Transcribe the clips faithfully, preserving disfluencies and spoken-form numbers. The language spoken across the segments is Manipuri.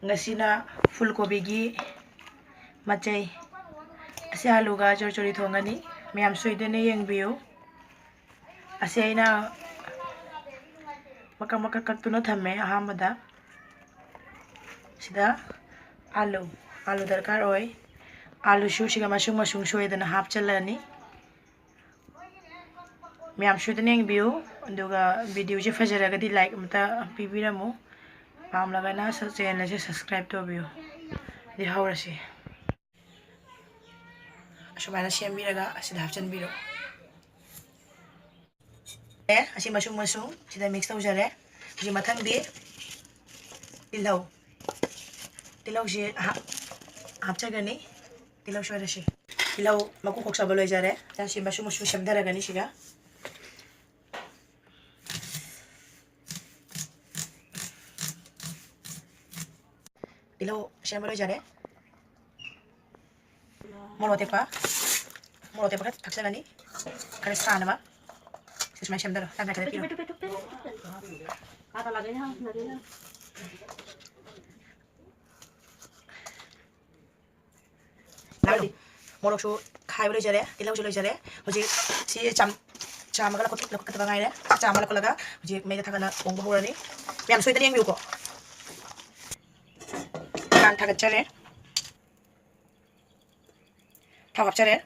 ꯉꯁꯤꯅ ꯐꯨꯜ ꯀꯣꯕꯤꯒꯤ ꯃꯆꯩ꯫ ꯑꯁꯤ ꯑꯥꯂꯨꯒ ꯆꯣꯔꯤ ꯆꯣꯔꯤ ꯊꯣꯡꯒꯅꯤ꯫ ꯃꯌꯥꯝ ꯁꯣꯏꯗꯅ ꯌꯦꯡꯕꯤꯌꯨ꯫ ꯑꯁꯤ ꯑꯩꯅ ꯃꯀꯛ ꯃꯀꯛ ꯀꯛꯇꯨꯅ ꯊꯝꯃꯦ꯫ ꯑꯍꯥꯟꯕꯗ ꯁꯤꯗ ꯑꯥꯂꯨ, ꯑꯥꯂꯨ ꯗꯔꯀꯥꯔ ꯑꯣꯏ꯫ ꯑꯥꯂꯨꯁꯨ ꯁꯤꯒ ꯃꯁꯨꯡ ꯃꯁꯨꯡ ꯁꯣꯏꯗꯅ ꯍꯥꯞꯆꯤꯜꯂꯅꯤ꯫ ꯃꯌꯥꯝ ꯁꯣꯏꯗꯅ ꯌꯦꯡꯕꯤꯌꯨ꯫ ꯑꯗꯨꯒ ꯚꯤꯗꯤꯑꯣꯁꯦ ꯐꯖꯔꯒꯗꯤ ꯂꯥꯏꯛ ꯑꯃꯇ ꯄꯤꯕꯤꯔꯝꯃꯨ꯫ ꯄꯥꯝꯂꯒꯅ ꯁ-, ꯆꯦꯅꯦꯜꯁꯦ ꯁꯕꯁꯀ꯭ꯔꯥꯏꯕ ꯇꯧꯕꯤꯌꯨ꯫ ꯑꯗꯨꯗꯤ ꯍꯧꯔꯁꯤ꯫ ꯑꯁꯨꯃꯥꯏꯅ ꯁꯦꯝꯕꯤꯔꯒ ꯑꯁꯤꯗ ꯍꯥꯞꯆꯤꯟꯕꯤꯔꯣ꯫ ꯑꯦ, ꯑꯁꯤ ꯃꯁꯨꯡ ꯃꯁꯨꯡ ꯁꯤꯗ ꯃꯤꯛꯁ ꯇꯧꯖꯔꯦ꯫ ꯍꯧꯖꯤꯛ ꯃꯊꯪꯗꯤ ꯇꯤꯜꯍꯧ, ꯇꯤꯜꯍꯧꯁꯤ ꯍꯥꯞ-, ꯍꯥꯞꯆꯒꯅꯤ꯫ ꯇꯤꯜꯍꯧ ꯁꯣꯏꯔꯁꯤ꯫ ꯇꯤꯜꯍꯧ ꯃꯀꯨ ꯈꯣꯛꯆꯕ ꯂꯣꯏꯖꯔꯦ꯫ ꯁꯤ ꯃꯁꯨꯡ ꯃꯁꯨꯡ ꯁꯦꯝꯊꯔꯒꯅꯤ ꯁꯤꯒ꯫ ꯇꯤꯜꯍꯧ ꯁꯦꯝꯕ ꯂꯣꯏꯖꯔꯦ꯫ ꯃꯣꯔꯣꯛ ꯑꯇꯦꯛꯄ, ꯃꯣꯔꯣꯛ ꯑꯇꯦꯛꯄ ꯈꯔ ꯊꯥꯛꯆꯜꯂꯅꯤ, ꯈꯔ ꯁꯥꯅꯕ꯫ ꯁꯤ ꯁꯨꯃꯥꯏꯅ ꯁꯦꯝꯗꯔꯣ, ꯇꯞꯅ ꯈꯔ ꯄꯤꯔꯣ꯫ ꯃꯣꯔꯣꯛꯁꯨ ꯈꯥꯏꯕ ꯂꯣꯏꯖꯔꯦ, ꯇꯤꯜꯍꯧꯁꯨ ꯂꯣꯏꯖꯔꯦ꯫ ꯍꯧꯖꯤꯛ ꯁꯤ ꯆꯥꯝ-, ꯆꯥꯝꯃꯒ ꯂꯧꯈꯠ-, ꯂꯧꯈꯠꯀꯗꯕ ꯉꯥꯏꯔꯦ꯫ ꯆꯥꯝꯃ ꯂꯧꯈꯠꯂꯒ ꯍꯧꯖꯤꯛ ꯃꯩꯗ ꯊꯥꯒꯠꯂ ꯊꯣꯡꯕ ꯍꯧꯔꯅꯤ꯫ ꯃꯌꯥꯝ ꯁꯣꯏꯗꯅ ꯌꯦꯡꯕꯤꯌꯨꯀꯣ꯫ ꯈꯥꯡ ꯊꯥꯒꯠꯆꯔꯦ꯫ ꯊꯥꯎ ꯍꯥꯞꯆꯔꯦ꯫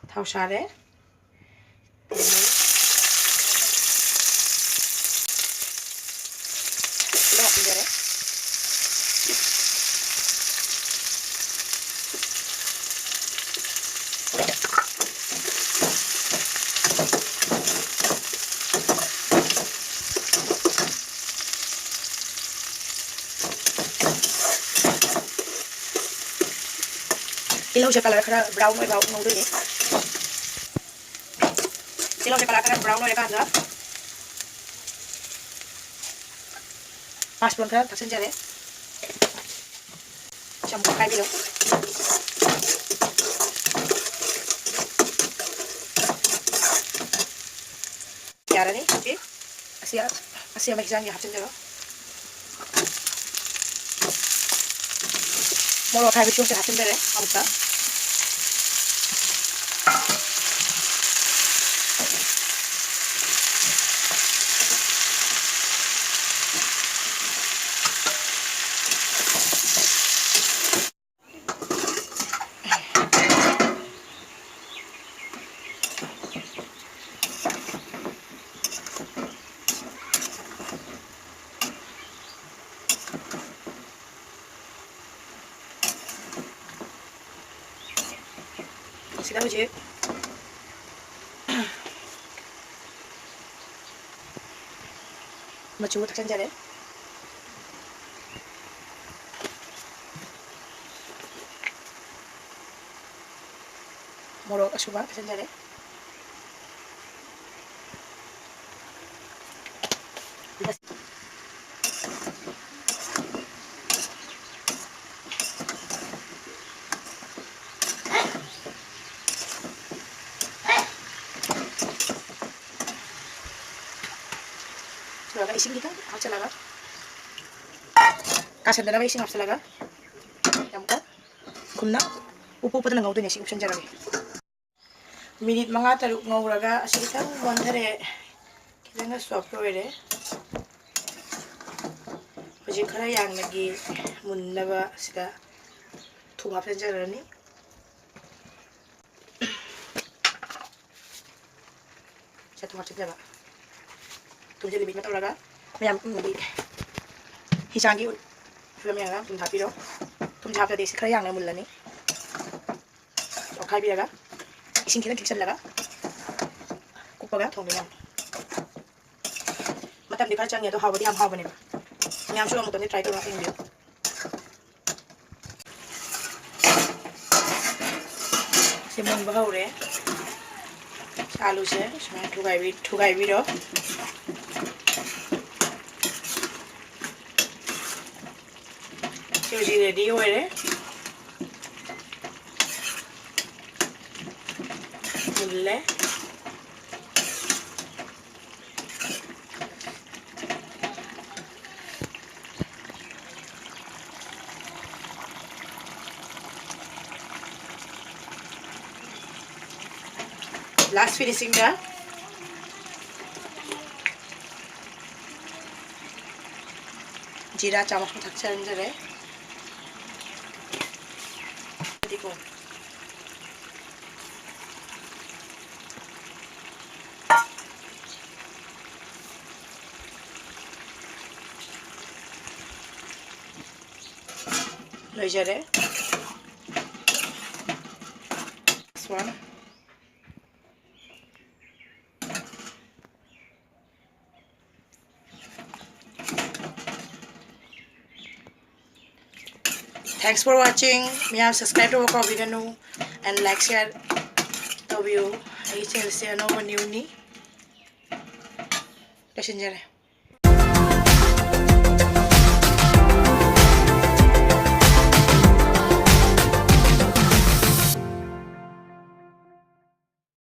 ꯊꯥꯎ ꯁꯥꯔꯦ꯫ ꯇꯤꯜꯍꯧ ꯍꯥꯞꯆꯤꯟꯖꯔꯦ꯫ ꯇꯤꯜꯍꯧꯁꯦ ꯀꯂꯔ ꯈꯔ ꯕ꯭ꯔꯥꯎꯟ ꯑꯣꯏꯕ ꯉꯧꯗꯣꯏꯅꯤ꯫ ꯇꯤꯜꯍꯧꯁꯦ ꯀꯂꯔ ꯈꯔ ꯕ꯭ꯔꯥꯎꯟ ꯑꯣꯏꯔꯀꯥꯟꯗ ꯄꯥꯁꯄꯣꯔꯟ ꯈꯔ ꯊꯥꯛꯆꯤꯟꯖꯔꯦ꯫ ꯁꯤ ꯑꯃꯨꯛ ꯈꯥꯏꯕꯤꯔꯣ꯫ ꯌꯥꯔꯅꯤ ꯍꯧꯖꯤꯛ꯫ ꯑꯁꯤ, ꯑꯁꯤ ꯑꯃ ꯍꯤꯟꯖꯥꯡꯒꯤ ꯍꯥꯞꯆꯤꯟꯖꯔꯣ꯫ ꯃꯣꯔꯣꯛ ꯑꯈꯥꯏꯕ ꯆꯣꯁꯦ ꯍꯥꯞꯆꯤꯟꯖꯔꯦ ꯑꯃꯨꯛꯇ꯫ ꯁꯤꯗ ꯍꯧꯖꯤꯛ ꯃꯆꯨ ꯊꯥꯛꯆꯟꯖꯔꯦ꯫ ꯃꯣꯔꯣꯛ ꯑꯁꯨꯕ ꯊꯥꯛꯆꯟꯖꯔꯦ꯫ ꯂꯣꯏꯔꯒ ꯏꯁꯤꯡ ꯈꯤꯇꯪ ꯍꯥꯞꯆꯤꯜꯂꯒ, ꯀꯥꯁꯟꯗꯅꯕ ꯏꯁꯤꯡ ꯍꯥꯞꯆꯤꯜꯂꯒ, ꯌꯥꯝ ꯀꯟ ꯀꯨꯝꯅ ꯎꯞ ꯎꯞꯄꯗꯅ ꯉꯧꯗꯣꯏꯅꯦ꯫ ꯁꯤ ꯎꯞꯁꯟꯖꯔꯒꯦ꯫ ꯃꯤꯅꯤꯠ ꯃꯉꯥ ꯇꯔꯨꯛ ꯉꯧꯔꯒ ꯑꯁꯤ ꯈꯤꯇꯪ ꯑꯣꯟꯊꯔꯛꯑꯦ, ꯈꯤꯇꯪꯒ soft ꯑꯣꯏꯔꯦ꯫ ꯍꯧꯖꯤꯛ ꯈꯔ ꯌꯥꯝꯅꯒꯤ ꯃꯨꯟꯅꯕ ꯁꯤꯗ ꯊꯨꯝ ꯍꯥꯞꯆꯤꯟꯖꯔꯅꯤ꯫ ꯁꯤꯗ ꯊꯨꯝ ꯍꯥꯞꯆꯤꯟꯖꯕ꯫ ꯊꯨꯝꯁꯦ limit ꯑꯃ ꯇꯧꯔꯒ ꯃꯌꯥꯝ, ꯎꯝ, ꯍꯤꯡꯖꯥꯡꯒꯤ ꯐꯤꯕꯝ ꯌꯦꯡꯉꯒ ꯊꯨꯝ ꯍꯥꯞꯄꯤꯔꯣ꯫ ꯊꯨꯝꯁꯦ ꯍꯥꯞꯄꯗꯤ ꯁꯤ ꯈꯔ ꯌꯥꯝꯅ ꯃꯨꯜꯂꯅꯤ꯫ ꯑꯣꯠꯈꯥꯏꯕꯤꯔꯒ ꯏꯁꯤꯡ ꯈꯤꯇꯪ ꯈꯤꯛꯆꯜꯂꯒ ꯀꯨꯞꯄꯒ ꯊꯣꯡꯗꯣꯏꯅꯦ꯫ ꯃꯇꯝꯗꯤ ꯈꯔ ꯆꯪꯉꯦ, ꯑꯗꯣ ꯍꯥꯎꯕꯗꯤ ꯌꯥꯝ ꯍꯥꯎꯕꯅꯦꯕ꯫ ꯃꯌꯥꯝꯁꯨ ꯑꯃꯨꯛꯇꯪꯗꯤ try ꯇꯧꯔꯒ ꯌꯦꯡꯕꯤꯌꯨ꯫ ꯁꯤ ꯃꯨꯟꯕ ꯍꯧꯔꯦ꯫ ꯑꯥꯂꯨꯁꯦ ꯁꯨꯃꯥꯏꯅ ꯊꯨꯒꯥꯏꯕꯤ-, ꯊꯨꯒꯥꯏꯕꯤꯔꯣ꯫ ꯁꯤ ꯍꯧꯖꯤꯛ ready ꯑꯣꯏꯔꯦ꯫ ꯃꯨꯜꯂꯦ꯫ Last finishingꯗ ꯖꯤꯔꯥ ꯆꯥꯃꯁ ꯑꯃ ꯊꯥꯛꯆꯔꯝꯖꯔꯦ꯫ ꯑꯗꯨꯒ ꯂꯣꯏꯖꯔꯦ꯫ Last one. Thanks for watching. ꯃꯌꯥꯝ subscribe ꯇꯧꯕ ꯀꯥꯎꯕꯤꯒꯅꯨ, and like, share ꯇꯧꯕꯤꯌꯨ꯫ ꯑꯩꯒꯤ channelꯁꯦ ꯑꯅꯧꯕ newꯅꯤ꯫ ꯂꯣꯏꯁꯤꯟꯖꯔꯦ꯫